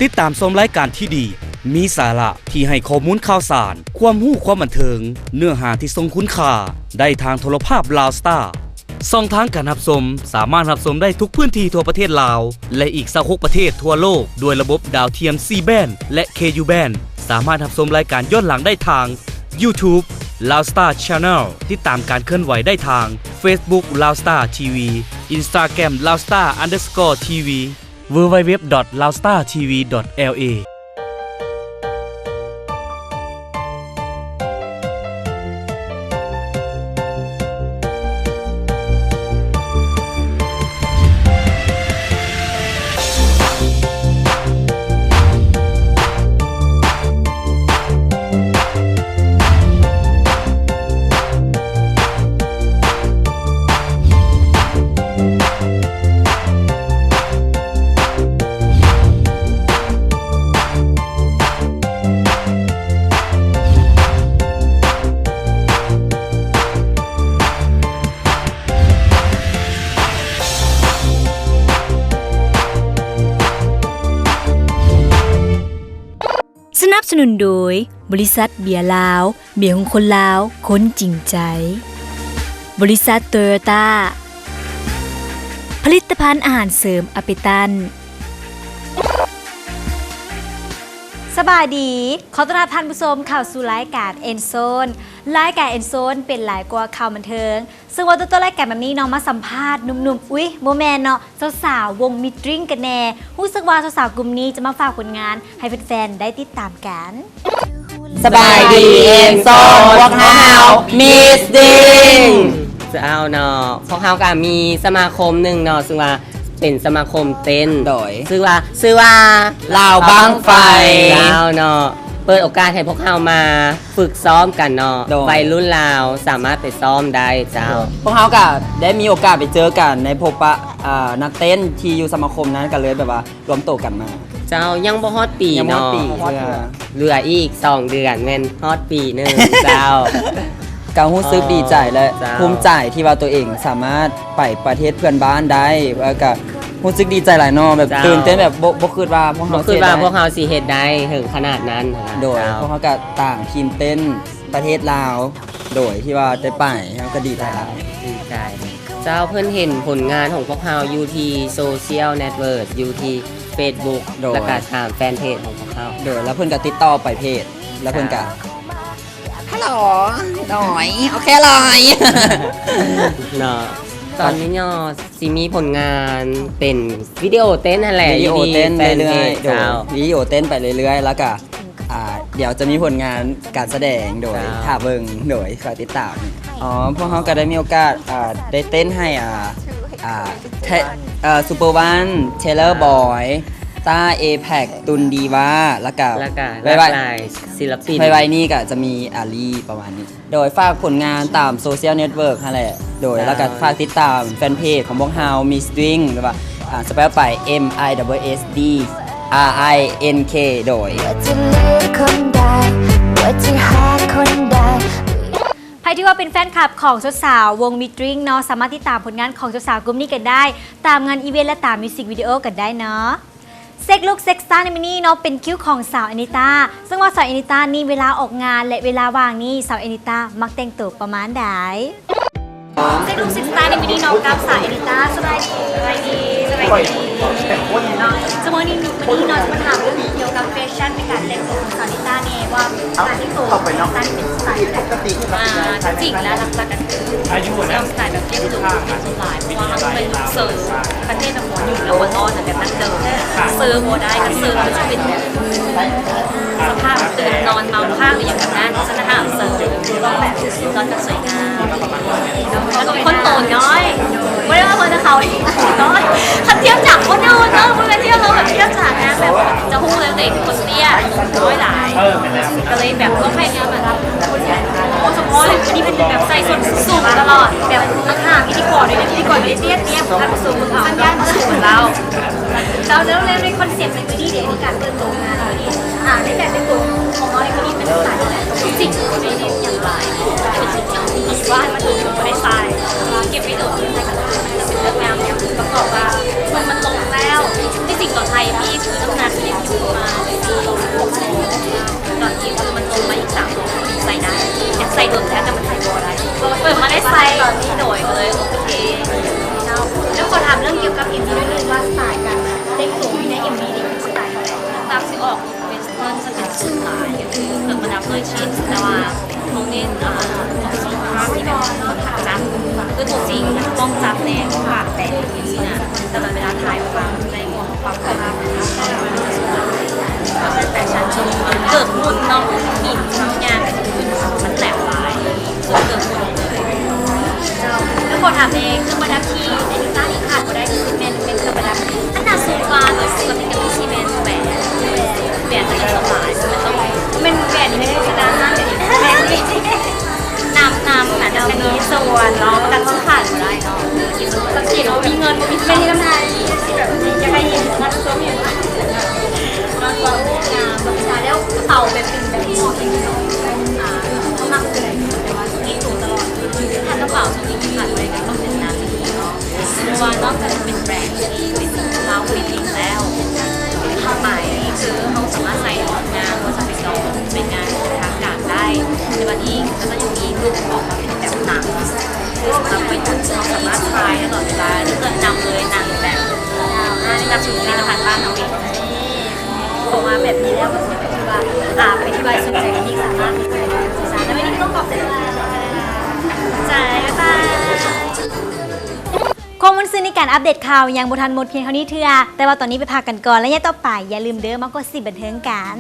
ຕິດຕາມຊົມລາຍການທີ່ດີ, ມີສາລະ, ທີ່ໃຫ້ຂໍ້ມູນຂ່າວສານ, ຄວາມຮູ້, ຄວາມບັນເທີງ, ເນື້ອຫາທີ່ຊົງຄຸນຄ່າ ໄດ້ທາງໂທລະພາບ Loud Star. ຊ່ອງທາງການຮັບຊົມ ສາມາດຮັບຊົມໄດ້ທຸກພື້ນທີ່ທົ່ວປະເທດລາວ ແລະ ອີກຊາວຫົກປະເທດທົ່ວໂລກ ດ້ວຍລະບົບດາວທຽມ C band ແລະ Ku band. ສາມາດຮັບຊົມລາຍການຍ້ອນຫຼັງໄດ້ທາງ YouTube Loud Star Channel, ຕິດຕາມການເຄື່ອນໄຫວໄດ້ທາງ Facebook Loud Star TV, Instagram Loud Star underscore TV, www.loudstartv.la. ສະໜັບສະໜູນໂດຍ ບໍລິສັດເບຍລາວ, ເບຍຂອງຄົນລາວ, ຄົນຈິງໃຈ. ບໍລິສັດໂຕໂຍຕ້າ, ຜະລິດຕະພັນອາຫານເສີມອາເປຕັນ. ສະບາຍດີ, ຂໍຕ້ອນຮັບທ່ານຜູ້ຊົມເຂົ້າສູ່ລາຍການເອັນໂຊນ. ລາຍການເອັນໂຊນເປັນຫຼາຍກວ່າຂ່າວບັນເທີງ, ເຊິ່ງວ່າຕົວໆລາຍການແບບນີ້ເນາະ ມາສຳພາດໜຸ່ມໆ ອຸ້ຍ ບໍ່ແມ່ນເນາະ, ສາວໆວົງມິດດຣິງກັນແດ່. ຮູ້ສຶກວ່າສາວໆກຸ່ມນີ້ຈະມາຝາກຜົນງານໃຫ້ແຟນໆໄດ້ຕິດຕາມກັນ. ສະບາຍດີເອັນໂຊນ, ພວກເຮົາ Miss Ding. ເຈົ້າເນາະ, ພວກເຮົາກໍມີສະມາຄົມໜຶ່ງເນາະ ເຊິ່ງວ່າເປັນສະມາຄົມເຕັ້ນ ໂດຍ ຊື່ວ່າ ຊື່ວ່າ ລາວບັ້ງໄຟ ເຈົ້າເນາະ. ເປີດໂອກາດໃຫ້ພວກເຮົາມາຝຶກຊ້ອມກັນເນາະ, ໂດຍ ໄວລຸ້ນລາວສາມາດໄປຊ້ອມໄດ້ເຈົ້າ. ໂດຍ ພວກເຮົາກໍໄດ້ມີໂອກາດໄປເຈີກັນ ໄດ້ພົບປະ ອ່າ ນັກເຕັ້ນທີ່ຢູ່ສະມາຄົມນັ້ນ ກໍເລີຍແບບວ່າລວມໂຕກັນມາ. ເຈົ້າ, ຍັງບໍ່ຮອດປີເນາະ, ຍັງບໍ່ຮອດປີເທື່ອ, ເຫຼືອອີກສອງເດືອນແມ່ນຮອດປີໜຶ່ງເຈົ້າ. ກໍຮູ້ສຶກດີໃຈ ເຈົ້າ ແລະ ເຈົ້າ ພູມໃຈທີ່ວ່າຕົວເອງສາມາດໄປປະເທດເພື່ອນບ້ານໄດ້, ແລ້ວກໍຮູ້ສຶກດີໃຈຫຼາຍເນາະ, ແບບ ເຈົ້າ ຕື່ນເຕັ້ນ ແບບບໍ່ ບໍ່ຄິດວ່າພວກເຮົາ ບໍ່ຄິດວ່າ ຊິເຮັດໄດ້ ພວກເຮົາຊິເຮັດໄດ້ເຖິງຂະໜາດນັ້ນນະ. ໂດຍ ເຈົ້າ ພວກເຮົາກໍຕ່າງທີມເຕັ້ນປະເທດລາວ ໂດຍທີ່ວ່າໄດ້ໄປ ເຮົາກໍດີໃຈຫຼາຍ. ເຈົ້າ ດີໃຈ. ເຈົ້າ, ເພິ່ນເຫັນຜົນງານຂອງພວກເຮົາຢູ່ທີ່ໂຊຊຽວເນັດເວີກ ຢູ່ທີ່ເຟສບຸກ ໂດຍ ແລ້ວກໍຕາມແຟນເພຈຂອງພວກເຮົາ. ໂດຍ ແລ້ວເພິ່ນກໍຕິດຕໍ່ໄປເພຈ ແລ້ວເພິ່ນກໍ ເຈົ້າ ຮັລໂຫຼ ໂດຍ ໂອເຄເລີຍເນາະ. ຕອນນີ້ເນາະ ຊິມີຜົນງານເປັນວິດີໂອເຕັ້ນຫັ້ນແຫຼະ ວິດີໂອເຕັ້ນເລື້ອຍໆ ຢູ່ທີ່ແຟນເພຈ ໂດຍ ເຈົ້າ ວິດີໂອເຕັ້ນໄປເລື້ອຍໆ ແລ້ວກໍ ອ່າ ດຽວຈະມີຜົນງານການສະແດງ ໂດຍ ເຈົ້າ ຖ້າເບິ່ງ ໂດຍ ຄອຍຕິດຕາມ. ອໍ ພວກເຮົາກໍໄດ້ມີໂອກາດ ອ່າ ໄດ້ເຕັ້ນໃຫ້ ອ່າ ອ່າ ເທ ເອີ Superone, Taylor Boy, ຕ້າ Apex, ຕຸນ Diva ແລ້ວກໍ ແລ້ວກໍ ຫຼາກຫຼາຍສິນລະປິນ. ໄວໆນີ້ກໍຈະມີ Allie ປະມານນີ້. ໂດຍ ຝາກຜົນງານຕາມໂຊຊຽວເນັດເວີກຫັ້ນແຫຼະ. ໂດຍ ເຈົ້າ ແລ້ວກໍຝາກຕິດຕາມແຟນເພຈຂອງພວກເຮົາ Miss Ding ຫຼືວ່າ ອ່າ ສະເປວໄປ M I S S D R I N K ໂດຍ ວ່າຈະເລືອກຄົນໃດ ວ່າຈະຫາຄົນໃດ. ໃຜທີ່ວ່າເປັນແຟນຄລັບຂອງສາວໆວົງ Miss Ding ເນາະ ສາມາດຕິດຕາມຜົນງານຂອງສາວໆກຸ່ມນີ້ກັນໄດ້ ຕາມງານອີເວັນ ແລະ ຕາມມິວສິກວິດີໂອກັນໄດ້ເນາະ. ເຊັກລຸກເຊັກສະຕາໃນມື້ນີ້ເນາະ ເປັນຄິວຂອງສາວແອນິຕ້າ ເຊິ່ງວ່າສາວແອນິຕ້ານີ້ເວລາອອກງານ ແລະ ເວລາວ່າງນີ້ ສາວແອນິຕ້າມັກແຕ່ງໂຕປະມານໃດ? ເຊັກລຸກເຊັກສະຕາໃນມື້ນີ້ເນາະ ກັບສາວແອນິຕ້າ. ສະບາຍດີ ສະບາຍດີ ສະບາຍດີເນາະ. ສະເໝີນີ້ ມື້ນີ້ເນາະ ຈະມາຖາມເລື່ອງກ່ຽວກັບແຟຊັ່ນໃນການແຕ່ງໂຕຂອງສາວແອນິຕ້າແດ່ ວ່າການແຕ່ງໂຕຂອງສາວແອນິຕ້ານີ້ເປັນສະໄຕລ໌ແບບໃດ? ອ່າ ຈິງແລ້ວຫຼັກໆກໍຄື ອາຍຸນະ ເອົາສະໄຕລ໌ແບບຮຽບຫຼູຍ ເປັນສ່ວນຫຼາຍ ເພາະວ່າເຮົາກໍເລີຍເສີມປະເພດແບບຫົວຫຍຸ້ງ ແລະ ຫົວໂຕນະ ແບບດັ້ງເດີມ ເສີມບໍ່ໄດ້ ຄັນເສີມມັນຈະເປັນແບບສະພາບຕື່ນນອນເມົາຄ້າງ ຫຼື ຫຍັງແບບນັ້ນ ສະນັ້ນຫາກເສີມຕ້ອງແບບນອນກັນສວຍງາມ ແລ້ວກໍເປັນຄົນໂຕນ້ອຍ ບໍ່ໄດ້ວ່າເພິ່ນເຂົານ້ອຍ ຄັນທຽບຈາກຄົນອື່ນເນາະ ບໍ່ແມ່ນທຽບ ເຮົາແບບທຽບຈາກນາງແບບຈະຮູ້ເລີຍວ່າຕົວເອງເປັນຄົນເຕ້ຍ ໂຕນ້ອຍຫຼາຍ ກໍເລີຍແບບຕ້ອງພະຍາຍາມແບບ ໂດຍສະເພາະເລື່ອງນີ້ເປັນແບບໃສ່ສົ້ນສູງຕະຫຼອດ ແບບມາຖາມພິທີກອນດ້ວຍນະ ພິທີກອນກໍໄດ້ເຕ້ຍໆ ທ່ານຜູ້ຊົມເພິ່ນເອົາສັນຍານມາສູງເຈົ້າ. ເຈົ້າ ແລ້ວ ແລ້ວໃນຄອນເຊັບໃນມື້ນີ້ເດ ໃນການເປີດໂຕງານມື້ນີ້ ອ່າ ໃນແບບໃນຕົວຂອງເຮົາໃນມື້ນີ້ເປັນສະໄຕລ໌ແບບໃດ? ຈິງໆ ແມ່ນຢ່າງຫຼາຍ ວ່າໃຫ້ມັນບໍ່ໄດ້ຊາຍ ເກັບໄວ້ດົນ ໃຫ້ມັນເປັນເລື່ອງງາມ ປະກອບວ່າມັນ ມັນລົງແລ້ວ ທີ່ຈິງຕອນໄທຍ໌ນີ້ຄືນ້ຳໜັກຍັງຢູ່ປະມ ກໍຈະມີຊີເມນແບນ ແບນຈະມີສະບາຍ ແມ່ນແບນນີ້ ແມ່ນນຳ ນຳນະ ຈະມີສ່ວນເນາະ ແຕ່ຕ້ອງຂາດບໍ່ໄດ້ເນາະ ສັງເກດເນາະ ມີເງິນບໍ່ມີຄຳ ແມ່ນທີ່ນ້ຳລາຍ ແບບຢາກໃຫ້ເຫັນ ນອນຕົວງາມ ແລ້ວກະເປົາແບບເປັນແບບ ເປັນກະເປົາທີ່ຂາດບໍ່ໄດ້ກໍຕ້ອງເປັນນ້ຳທີ່ດີເນາະ ເພາະວ່ານອກຈາກຈະເປັນແບຣນທີ່ເປັນລາວຟີລິງແລ້ວ ຜ້າໄໝຄືເຮົາສາມາດໃສ່ອອກງານ ບໍ່ຈຳເປັນຕ້ອງເປັນງານຂອງທາງການໄດ້ ແຕ່ບາດນີ້ກໍຈະຍັງມີລຸກອອກມາເປັນແບບໜັງ ຄືສຳລັບໄວລຸ້ນເຮົາສາມາດສະບາຍຕະຫຼອດເວລາ ເລື່ອນນຳເລີຍ ໜັງແບບ ໜັງຜະລິດຕະພັນບ້ານເຮົາເອງ ເພາະວ່າແບບນີ້ແລ້ວກໍຄືແບບທີ່ວ່າ ອ່າ ເປັນທີ່ວ່າສົນໃຈທີ່ສາມາດ ແລ້ວວັນນີ້ກໍຂອບໃຈຫຼາຍໆ ໃຈ ບາຍບາຍ. ຄວາມມ່ວນຊື່ນໃນການອັບເດດຂ່າວຍັງບໍ່ທັນໝົດພຽງເທົ່ານີ້ເທື່ອ, ແຕ່ວ່າຕອນນີ້ໄປພັກກັນກ່ອນ ແລະ ໃນຕອນຕໍ່ໄປຢ່າລືມເດີ ມາກົດສິບບັນເທີງກັນ.